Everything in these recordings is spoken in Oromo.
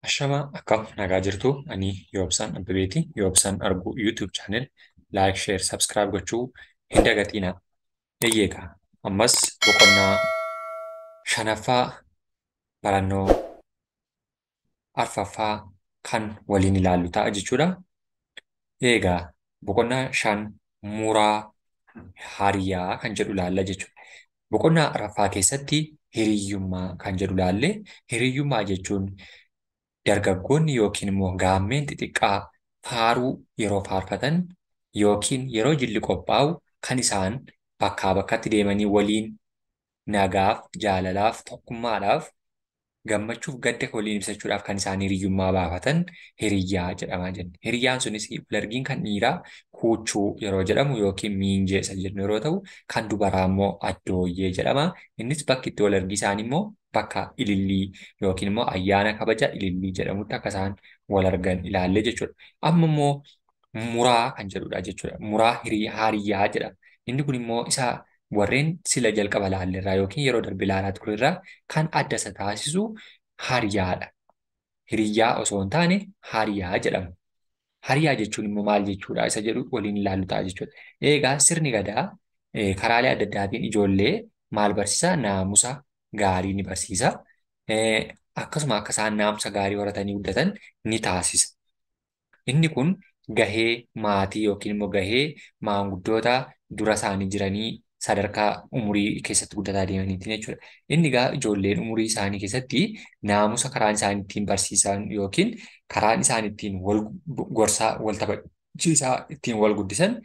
Ashamaa akkam nagaa jirtu ani Yoobsaan Abbabeeti. Yoobsaan Arguu YouTube channel like, share, subscribe gochuu hin dagatinaa. Eeyyee ammas boqonnaa shanaffaa barannoo arfaffaa kan waliin ilaallu ta'a jechuudha. Eegaa boqonnaa 5 muraa hariyaa kan jedhu ilaalla jechuudha. Boqonnaa arfaffaa keessatti hiriyyummaa kan jedhu ilaalle. Hiriyyummaa jechuun dargaggoonni yookiin immoo gaammeen xixiqqaa faaruu yeroo faarfatan yookiin yeroo jilli qophaa'u kan isaan bakkaa bakkatti deemanii waliin nagaaf, jaalalaaf, tokkummaadhaaf, gammachuuf gadda waliin ibsachuudhaaf kan isaan hiriyyummaa baafatan hiriyyaa jedhamaa jenna. Hiriyyaan sunis walargiin kan dhiiraa kuuchuu yeroo jedhamu yookiin miinjee isa jennu yeroo ta'u, kan dubaraa immoo addooyyee jedhama. Innis bakki itti walargii isaanii immoo bakka ilillii yookiin immoo ayyaana kabaja ilillii jedhamutti akka isaan wal argan ilaallee jechuudha. Amma immoo muraa kan jedhudha jechuudha. Muraa hariyyaa jedhama. Inni kun immoo isa warreen sila jalqaba ilaallerraa yookiin yeroo darbe ilaalaa turerraa kan adda isa taasisu hariyyaadha. Hiriyyaa osoo hin taane hariyyaa jedhama. Hariyyaa jechuun immoo maal jechuudha isa jedhu waliin ilaallu ta'a jechuudha. Egaa sirni gadaa karaalee adda addaatiin ijoollee maal barsiisa? Naamusa gaarii ni barsiisa. Akkasuma akka isaan naamusa gaarii horatanii guddatan ni taasisa. Inni kun gahee maatii yookiin immoo gahee maanguddoota dura isaanii jiranii sadarkaa umurii keessatti guddataa deemaniitiin jechuudha. Inni egaa ijoolleen umurii isaanii keessatti naamusa karaan isaan ittiin barsiisan yookiin karaan isaan ittiin wal gorsaa wal taphachiisaa ittiin wal guddisan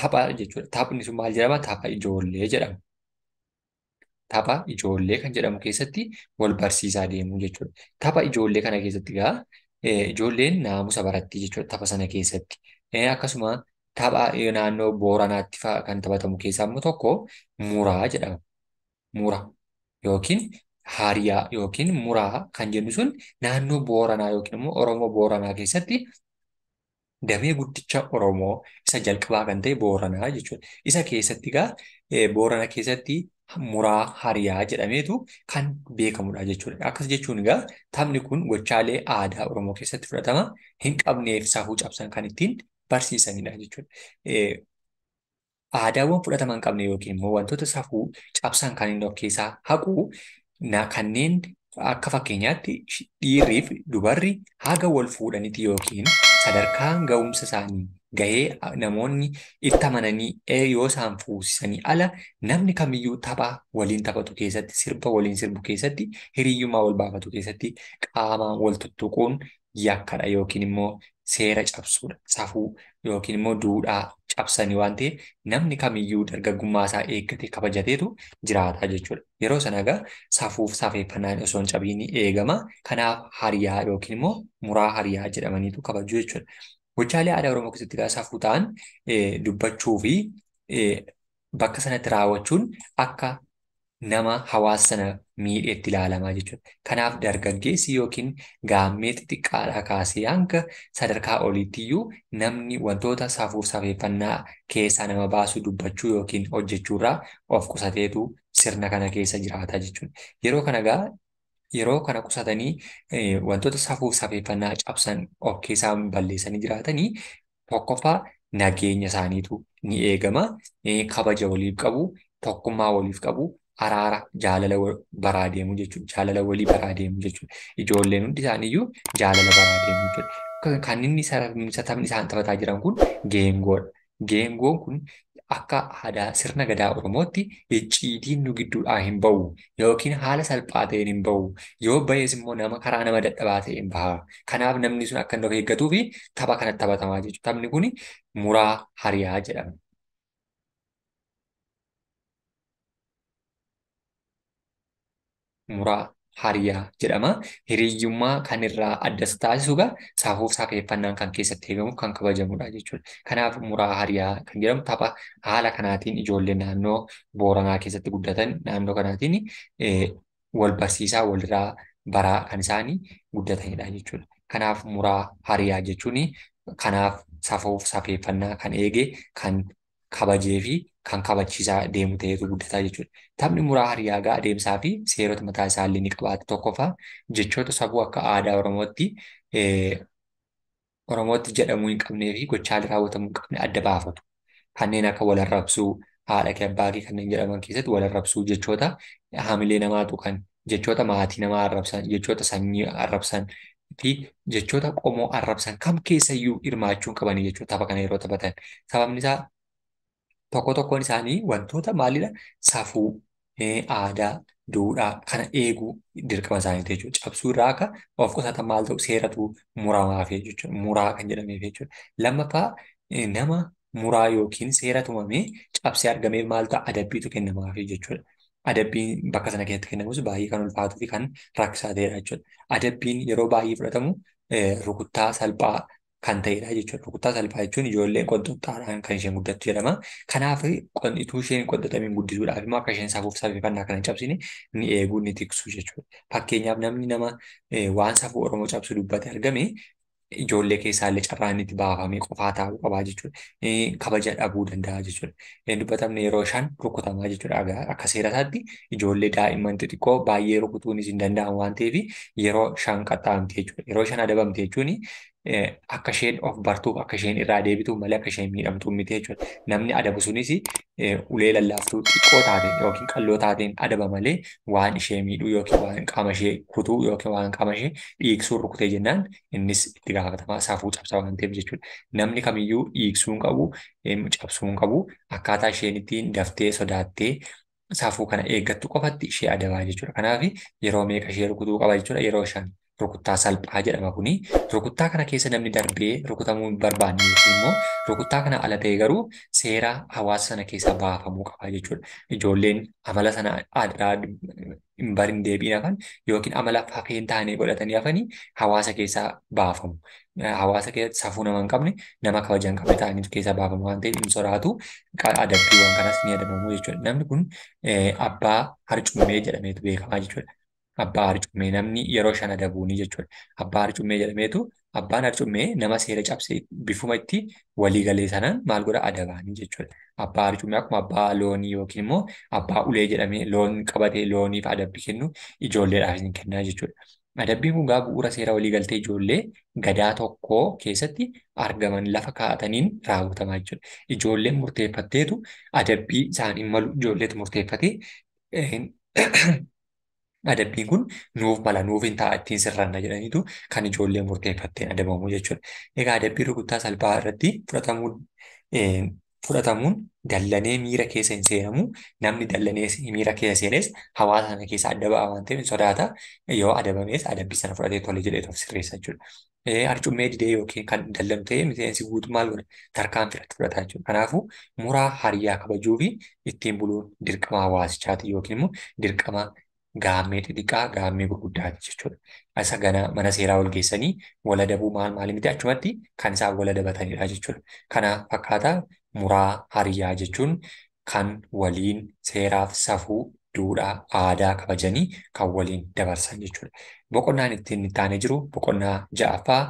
tapha jechuudha. Taphni sun maal jedhama? Tapha ijoollee jedhama. Tapha ijoollee kan jedhamu keessatti wal barsiisaa deemuu jechuudha. Tapha ijoollee kana keessatti egaa ijoolleen naamusa baratti jechuudha tapha sana keessatti. Akkasuma tapha naannoo Booranaatti fa'aa kan taphatamu keessaa immoo tokko muraa jedhama. Mura yookiin hariyaa yookiin muraa kan jennu sun naannoo Booranaa yookiin immoo Oromoo Booranaa keessatti damee guddicha Oromoo isa jalqabaa kan ta'e Booranaa jechuudha. Isa keessatti egaa Boorana keessatti muraa hariyaa jedhameetu kan beekamudha jechuudha. Akkas jechuun egaa taphni kun gochaalee aadaa Oromoo keessatti fudhatama hin qabneef safuu cabsan kan ittiin barsiisanidha jechuudha. Aadaawwan fudhatama hin qabne yookiin immoo wantoota safuu cabsan kan inni of keessaa haqu kanneen akka fakkeenyaatti dhiirriif dubarri haga wal fuudhanitti yookiin sadarkaan ga'umsa isaanii gahee namoonni itti amananii yoo isaan fuusisanii ala namni kamiyyuu tapha waliin taphatu keessatti, sirba waliin sirbu keessatti, hiriyyummaa wal baafatu keessatti qaamaan wal tuttuquun yakkadha yookiin immoo seera cabsuudha. Safuu yookiin immoo duudhaa cabsanii waan ta'eef namni kamiyyuu dargaggummaa isaa eeggatee kabajateetu jiraata jechuudha. Yeroo sana egaa safuuf safeeffannaan osoo hin cabiin eegama. Kanaaf hariyaa yookiin immoo muraa hariyaa jedhamaniitu kabaju jechuudha. Gochaalee aadaa Oromoo keessatti egaa safuu ta'an dubbachuu fi bakka sanatti raawwachuun akka nama hawaasa sana miidheetti ilaalamaa jechuudha. Kanaaf dargaggeessi yookiin gaammee xixiqqaadhaa kaasee hanga sadarkaa oliitti iyyuu namni wantoota safuuf safeeffannaa keessaa nama baasu dubbachuu yookiin hojjechuurraa of qusateetu sirna kana keessa jiraata jechuudha. Yeroo kana egaa yeroo kana qusatanii wantoota safuuf safeeffannaa cabsan of keessaa balleessanii jiraatanii tokkoffaa nageenya isaaniitu ni eegama. Kabaja waliif qabu, tokkummaa waliif qabu, araara jaalala baraa deemu jechuudha. Jaalala walii baraa deemu jechuudha. Ijoolleen hundi isaaniiyyuu jaalala baraa deemu jechuudha. Kan inni taphni isaan taphataa jiran kun geengoodha. Geengoon kun akka aadaa sirna gadaa Oromootti icciitiin nu gidduudhaa hin bahu yookiin haala salphaa ta'een hin bahu. Yoo bahes immoo nama karaa nama dadhabaa ta'een baha. Kanaaf namni sun akka inni of eeggatuu fi tapha kanatti taphatamaa jechuudha. Taphni kun muraa hariyaa jedhama. Muraa hariyaa jedhama. Hiriyyummaa kan irraa adda isa taasisu egaa safuuf safeeffannaan kan keessatti eegamu kan kabajamudha jechuudha. Kanaaf muraa hariyaa kan jedhamu tapha haala kanaatiin ijoollee naannoo Booranaa keessatti guddatan naannoo kanaatiin wal barsiisaa walirraa baraa kan isaanii guddatanidha jechuudha. Kanaaf muraa hariyaa jechuun kanaaf safuuf safeeffannaa kan eege kan kabajee fi kan kabachiisaa deemu ta'etu guddataa jechuudha. Taphni muraa hariyaa egaa adeemsaa fi seerota mataa isaallee ni qabaata. Tokkoffaa jechoota safuu akka aadaa Oromootti Oromootti jedhamuu hin qabnee fi gochaalee raawwatamuu hin qabne adda baafatu. Kanneen akka wal arrabsuu, haadha kee abbaa kee kanneen jedhaman keessatti wal arrabsuu jechoota haamilee namaa tuqan, jechoota maatii namaa arrabsan, jechoota sanyii arrabsan fi jechoota qomoo arrabsan kam keessayyuu hirmaachuu hin qabanii jechuudha tapha kana yeroo taphatan. Sababni isaa tokko tokkoon isaanii wantoota maalidha? Safuu, aadaa, duudhaa kana eeguu dirqama isaaniiti jechuudha. Cabsuu irraa akka of qusatan maal ta'u seeratu muramaaf jechuudha. Muraa kan jedhameef jechuudha. Lammaffaa nama muraa yookiin seera tumamee cabsee argameef maal ta'a adabbiitu kennamaaf jechuudha. Adabbiin bakka sana keessatti kennamus baay'ee kan ulfaatuu fi kan rakkisaa ta'edha jechuudha. Adabbiin yeroo baay'ee fudhatamu rukuttaa salphaa kan ta'edha jechuudha. Rukuttaa salphaa jechuun ijoolleen qonxoxxaadhaan kan isheen guddattu jedhama. Kanaaf utuu isheen qonxoxamiin guddisuudhaaf immoo akka isheen safuuf safeeffannaa kana hin cabsine ni eeguu ni tiksu jechuudha. Fakkeenyaaf namni nama waan safuu Oromoo cabsu dubbate argame ijoollee keessaallee carraan itti baafamee qofaa taa'uu qabaa jechuudha. Kabaja dhabuu danda'a jechuudha. Hin dubbatamne yeroo 5 rukutamaa jechuudha. Akka seera isaatti ijoollee daa'imman xixiqqoo baay'ee rukutuunis hin danda'amu waan ta'eef yeroo 5 qaxxaamti jechuudha. Yeroo 5 adabamte jechuun akka isheen of bartuuf akka isheen irraa deebituuf malee akka isheen miidhamtuuf miti jechuudha. Namni adabu sunis ulee lallaaftuu xiqqoo taateen yookiin qalloo taateen adaba malee waan ishee miidhuu yookiin waan qaama ishee kutuu yookiin waan qaama ishee dhiigsuu rukutee jennaan innis itti gaafatamaa safuu cabsa waan ta'eef jechuudha. Namni kamiyyuu dhiigsuu hin qabu, cabsuu hin qabu, akkaataa isheen ittiin daftee sodaattee safuu kana eeggattu qofatti ishee adabaa jechuudha. Kanaaf yeroo meeqa ishee rukutuu qaba jechuudha? Yeroo 5. Rukuttaa salphaa jedhama kuni. Rukuttaa kana keessa namni darbee rukutamuu hin barbaanne yookiin immoo rukuttaa kana ala ta'e garuu seera hawaasa sana keessaa baafamuu qaba jechuudha. Ijoolleen amala sana irraa hin barin deebiin hafan yookiin amala fafee hin taane godhatanii hafanii hawaasa keessaa baafamu. Hawaasa keessatti safuu nama hin qabne, nama kabaja hin qabne ta'aniitu keessaa baafamu waan ta'eef hin soraatu. Adabbiiwwan kanas ni adabamu jechuudha. Namni kun abbaa harcummee jedhameetu beekamaa jechuudha. Abbaa harcummee namni yeroo 5 adabuuni jechuudha. Abbaa harcummee jedhameetu abbaan harcummee nama seera cabsee bifuma itti walii galee sanaan maal godha adabaanii jechuudha. Abbaa harcummee akkuma abbaa loonii yookiin immoo abbaa ulee jedhamee loon qabatee looniif adabbii kennu ijoolleedhaaf hin kennaa jechuudha. Adabbiin kun gaa bu'uura seera walii galtee ijoollee gadaa tokkoo keessatti argaman lafa kaa'ataniin raawwatamaa jechuudha. Ijoolleen murteeffatteetu adabbii isaaniin malu ijoolleetu murteeffatee adabbiin kun nuuf mala nuuf hin ta'a ittiin sirranna jedhaniitu kan ijoollee murteeffatteen adabamu jechuudha. Egaa adabbii rukuttaa salphaa irratti fudhatamuun dallanee miira keessa hin seenamu. Namni dallanee miira keessa seenes hawaasa sana keessa adda ba'a waan ta'eef hin sodaata. Yoo adabames adabbii sana fudhatee tole jedhee of sirreessa jechuudha. Harcummee didee yookiin kan dallanu ta'e miseensi guutuu maal godha? Tarkaanfii irratti fudhata jechuudha. Kanaafuu muraa hariyaa kabajuu fi ittiin buluun dirqama hawaasichaati yookiin immoo dirqama gaammee xixiqqaa gaammee gurguddaati jechuudha. Isa gana mana seeraa wal geessanii wal adabuu maal maali miti achumatti kan isaan wal adabatanidha jechuudha. Kana fakkaata muraa hariyaa jechuun kan waliin seeraaf safuu, duudhaa, aadaa kabajanii kan waliin dabarsan jechuudha. Boqonnaan ittiin taanee jiru boqonnaa 6ffaa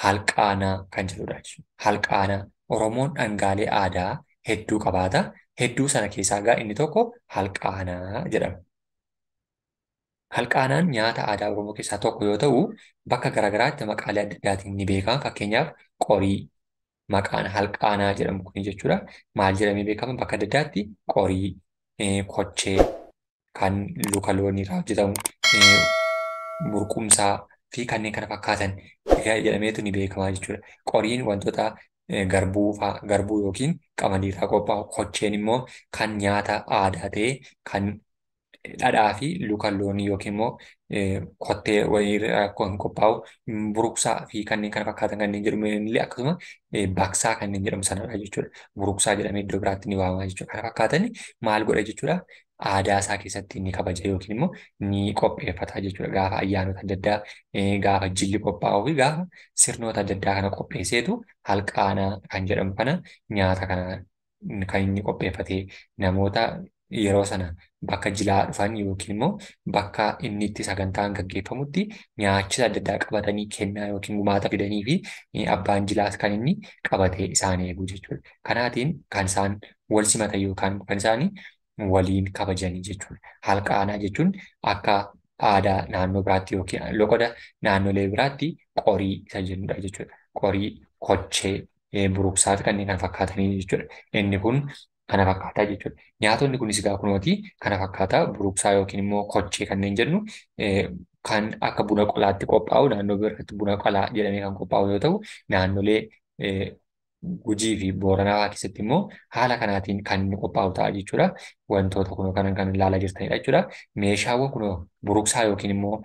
halqaanaa kan jedhudha jechuudha. Halqaanaa Oromoon dhangaalee aadaa hedduu qabaata. Hedduu sana keessaa egaa inni tokko halqaanaa jedhama. Halqaanaan nyaata aadaa Oromoo keessaa tokko yoo ta'u, bakka garaagaraatti maqaalee adda addaatiin ni beekama. Fakkeenyaaf qorii maqaan halqaanaa jedhamu kun jechuudha. Maal jedhamee beekama? Bakka adda addaatti qorii, kochee kan luka loonii irraa hojjetamu, burqumsaa fi kanneen kana fakkaatan jedhameetu ni beekama jechuudha. Qoriin wantoota garbuu fa'aa, garbuu yookiin qamadii irraa qophaa'u. Kocheen immoo kan nyaata aadaa ta'e kan dhadhaa fi luka loonii yookiin immoo kottee wayii irraa kan qophaa'u, buruksaa fi kanneen kana fakkaatan kanneen jedhamu illee akkasuma baksaa kanneen jedhamu sanadha jechuudha. Buruksaa jedhamee iddoo biraatti ni waamama jechuudha. Kana fakkaatan maal godha jechuudha? Aadaa isaa keessatti ni kabaja yookiin immoo ni qopheeffata jechuudha. Gaafa ayyaanota adda addaa, gaafa jilli qophaa'uu fi gaafa sirnoota adda addaa kana qopheesseetu halqaanaa kan jedhamu kana nyaata kana kan inni qopheeffatee namoota Yeroo sana bakka jilaa dhufan yookiin immoo bakka inni itti sagantaan gaggeeffamutti nyaachisa adda addaa qabatanii kennaa yookiin gumaata fidanii fi abbaan jilaas kan inni qabatee isaan eegu jechuudha. Kanaatiin kan isaan wal simatan yookaan kan isaan waliin kabajanii jechuudha. Halqaanaa jechuun akka aadaa naannoo biraatti yookiin loqoda naannolee biraatti qorii isa jennudha jechuudha. Qorii, kochee, buruksaa fi kanneen kana fakkaatanii jechuudha. Inni kun kana fakkaataa jechuudha. Nyaatonni kunis egaa kunooti kana fakkaataa buruksaa yookiin immoo kochee kanneen jennu kan akka buna qolaatti qophaa'u naannoo biraatti buna qolaa jedhamee kan qophaa'u yoo ta'u naannolee Gujii fi Booranaa keessatti immoo haala kanaatiin kan inni qophaa'u ta'a jechuudha. Wantoota kunoo kanan kan ilaalaa jirtanidha jechuudha. Meeshaawwan kunoo buruksaa yookiin immoo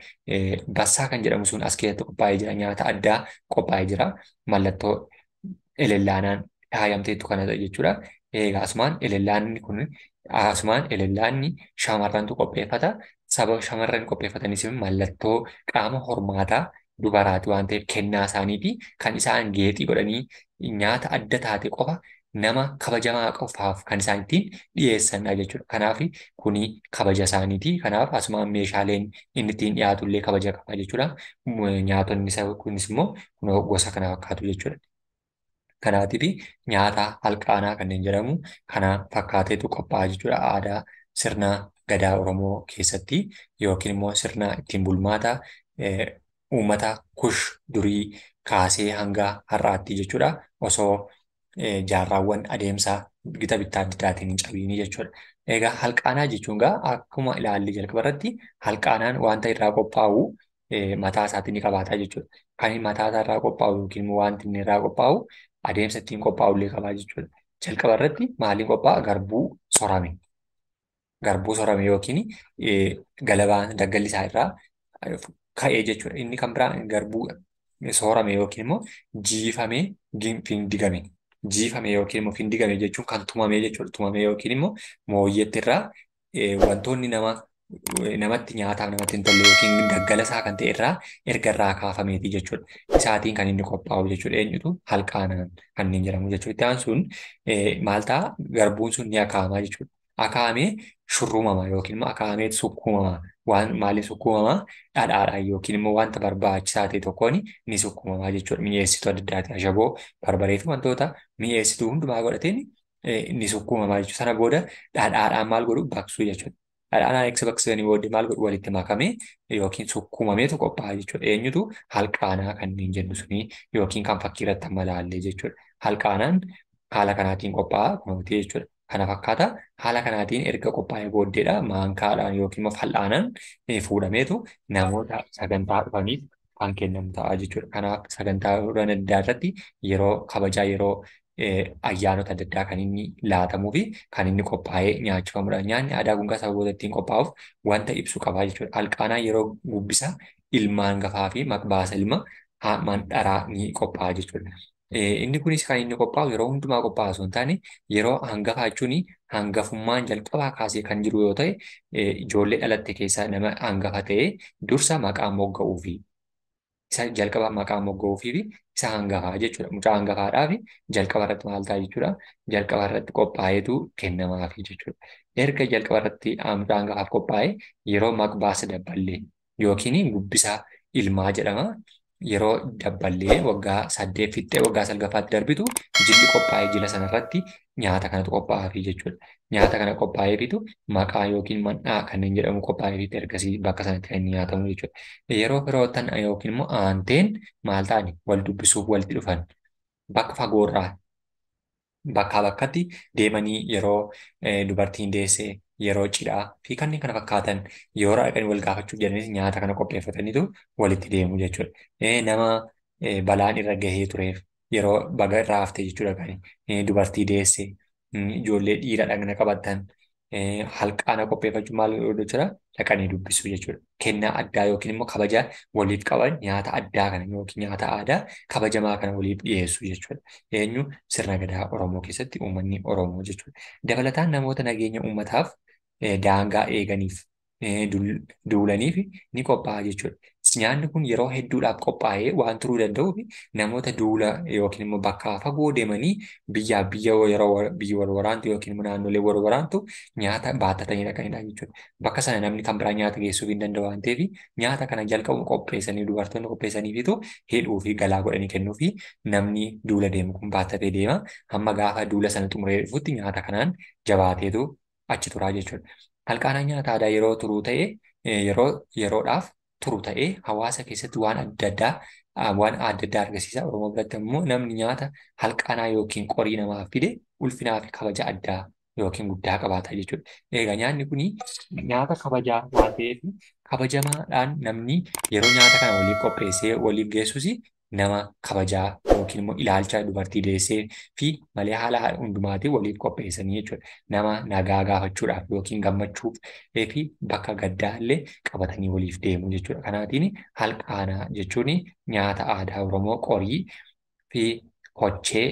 bassaa kan jedhamu sun as keessatti qophaa'ee jira. Nyaata addaa qophaa'ee jira. Mallattoo elellaanaan faayamteettu kana jechuudha. Egaa asumaan elellaanni kun asumaan elellaanni shamarrantu qopheeffata. Sababa shamarran qopheeffatanis mallattoo qaama hormaataa dubaraati waan ta'eef kennaa isaaniiti kan isaan geexii godhanii nyaata adda taate qofa nama kabajamaa qofaaf kan isaan ittiin dhiyeessanidha jechuudha. Kanaaf kuni kabaja isaaniiti. Kanaaf asumaan meeshaaleen inni ittiin dhiyaatu illee kabaja qaba jechuudha. Nyaatonni kunis immoo gosa kana fakkaatu jechuudha. Kanaatiif nyaata halqaanaa kanneen jedhamu kana fakkaateetu qophaa'a jechuudha. Aadaa sirna gadaa Oromoo keessatti yookiin immoo sirna ittiin bulmaata uummata Kush durii kaasee hanga har'aatti jechuudha. Osoo jaarraawwan adeemsa gita bittaa adda addaatiin hin cabiini jechuudha. Egaa halqaanaa jechuun egaa akkuma ilaalle jalqaba irratti halqaanaan wanta irraa qophaa'u mataa isaatiin ni qabaata jechuudha. Kan mataa isaa irraa qophaa'u yookiin immoo wanti inni irraa qophaa'u adeemsa ittiin qophaa'u illee qabaa jechuudha. Jalqaba irratti maaliin qophaa'a? Garbuu sorame. Garbuu sorame yookiin galabaan daggalli isaa irraa ka'ee jechuudha. Inni kan biraan garbuu soorame yookiin immoo jiifamee findigame. Jiifame yookiin immoo findigame jechuun kan tumame jechuudha. Tumame yookiin immoo mooyyeetti irraa wantoonni namatti nyaataaf namatti hin tolle yookiin daggala isaa kan ta'e irraa erga irraa kaafameeti jechuudha. Isaatiin kan inni qophaa'u jechuudha. Eenyutu halqaanaan kanneen jedhamu jechuudha. Itti aansuun maal ta'a? Garbuun sun ni akaa'ama jechuudha. Akaa'amee shurrumama yookiin immoo akaa'amee sukkuumama. Waan maaliin sukkuumama? Dhadhaadhaan yookiin immoo wanta barbaachisaa ta'e tokkoon ni sukkuumama jechuudha. Mi'eessituu adda addaati. Ashaboo, barbaree fi wantoota mi'eessituu hundumaa godhateen ni sukkuumama jechuudha. Sana booda dhadhaadhaan maal godhu? Baqsuu jechuudha. Dhadhaan eegsa baqsanii booddee maal godhu? Walitti makamee yookiin sukkuumameetu qophaa'a jechuudha. Eenyutu halqaanaa kanneen jennu suni yookiin kan fakkii irratti amma ilaalle jechuudha. Halqaanaan haala kanaatiin qophaa'a kunuuti jechuudha. Kana fakkaata haala kanaatiin erga qophaa'ee booddeedha maankaadhaan yookiin immoo fal'aanaan fuudhameetu namoota sagantaa dhufaniif kan kennamu ta'a jechuudha. Kanaaf sagantaa adda addaa irratti yeroo kabajaa yeroo ayyaanota adda addaa kan inni laatamuu fi kan inni qophaa'ee nyaachifamudha. Nyaanni aadaa kun sababoota ittiin qophaa'uuf wanta ibsu qaba jechuudha. Halqaanaa yeroo gubbisa ilma hangafaa fi maqbaasa ilma mandharaa ni qophaa'a jechuudha. Inni kunis kan inni qophaa'u yeroo hundumaa qophaa'a osoo hin taane yeroo hangafaa jechuun hangafummaan jalqabaa kaasee kan jiru yoo ta'e ijoollee dhalatte keessaa nama hangafa ta'ee dursa maqaa mogga'uufi isa jalqaba maqaa mogga'uufii fi isa hangafaa jechuudha. Mucaa hangafaadhaaf jalqaba irratti maal ta'a jechuudha. Jalqaba irratti qophaa'eetu kennamaafi jechuudha. Erga jalqaba irratti mucaa hangafaaf qophaa'e yeroo maqbaasa dabballee yookiin gubbisa ilmaa jedhama. Yeroo dabballee waggaa 8 fixxee waggaa 9ffaatti darbitu jilli qophaa'ee jila sanarratti nyaata kanatu qophaa'aafi jechuudha. Nyaata kana qophaa'eefitu maqaa yookiin mandhaa kanneen jedhamu qophaa'eefitu ergasii bakka sanatti kan inni nyaatamu jechuudha. Yeroo firoottan yookiin immoo aanteen maal ta'ani wal dubbisuuf walitti dhufan bakka fagoorraa bakkaa bakkatti deemanii yeroo dubartiin deesse yeroo cidhaa fi kanneen kana fakkaatan yeroo dhaqanii wal gaafachuuf jedhanis nyaata kana qopheeffataniitu walitti deemu jechuudha. Nama balaan irra gahee tureef yeroo baga irraa hafte jechuudha kan dubartii deesse ijoollee dhiira dhagna qabatan halqaana qopheeffachuu maal jechuudha dhaqanii dubbisuu jechuudha. Kennaa addaa yookiin immoo kabaja waliif qaban nyaata addaa kana yookiin nyaata aadaa kabajamaa kana waliif dhiyeessuu jechuudha. Eenyu sirna gadaa Oromoo keessatti uummanni Oromoo jechuudha. Dabalataan namoota nageenya uummataaf daangaa eeganiif duulaniif ni qophaa'a jechuudha. Nyaanni kun yeroo hedduudhaaf qophaa'ee waan turuu danda'uuf namoota duula yookiin immoo bakka fagoo deemanii biyyaa biyya yeroo biyyi wal waraantu yookiin immoo naannolee wal waraantu nyaata baattatanii dhaqanidha jechuudha. Bakka sana namni kan biraa nyaata geessuuf hin danda'u waan ta'eef nyaata kana jalqabu qopheessanii dubartoonni qopheessaniifitu hidhuu fi galaa godhanii kennuu fi namni duula deemu kun baattatee deema. Hamma gaafa duula sana xumuree dhufutti nyaata kanaan jabaateetu achi turaa jechuudha. Halqaanaan nyaata aadaa yeroo turuu ta'e yeroo yeroodhaaf turu ta'ee hawaasa keessatti waan adda addaa agarsiisa. Oromoo biratti immoo namni nyaata halqaanaa yookiin qorii namaaf fide ulfinaa fi kabaja addaa yookiin guddaa qabaata jechuudha. Egaa nyaanni kun nyaata kabajaa waan ta'eef kabajamaadhaan namni yeroo nyaata kana waliif qopheessee waliif geessus nama kabajaa yookiin immoo ilaalcha dubartii deessee fi malee haala hundumaatiin waliif qopheessanii jechuudha. Nama nagaa gaafachuudhaaf yookiin gammachuuf fi bakka gaddaa illee qabatanii waliif deemu jechuudha. Kanaatiin halqaanaa jechuun nyaata aadaa Oromoo qorii fi kochee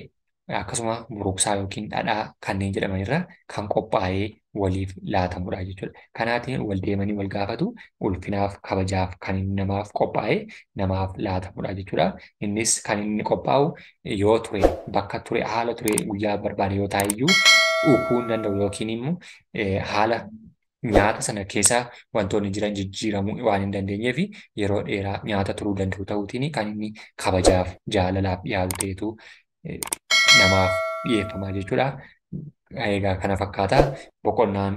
akkasuma buruksaa yookiin dhadhaa kanneen jedhaman irraa kan qophaa'ee waliif laatamudha jechuudha. Kanaatiin wal deemanii wal gaafatu ulfinaaf kabajaaf kan inni namaaf qophaa'ee namaaf laatamudha jechuudha. Innis kan inni qophaa'u yoo ture bakka ture haala ture guyyaa barbaade yoo taa'e iyyuu dhufuu hin danda'u yookiin immoo haala nyaata sana keessa wantoonni jiran jijjiiramuu waan hin dandeenyeef yeroo dheeraa nyaata turuu danda'u ta'uutiin kan inni kabajaaf jaalalaaf dhiyaatu ta'etu namaaf dhiyeeffamaa jechuudha. Egaa kana fakkaata boqonnaan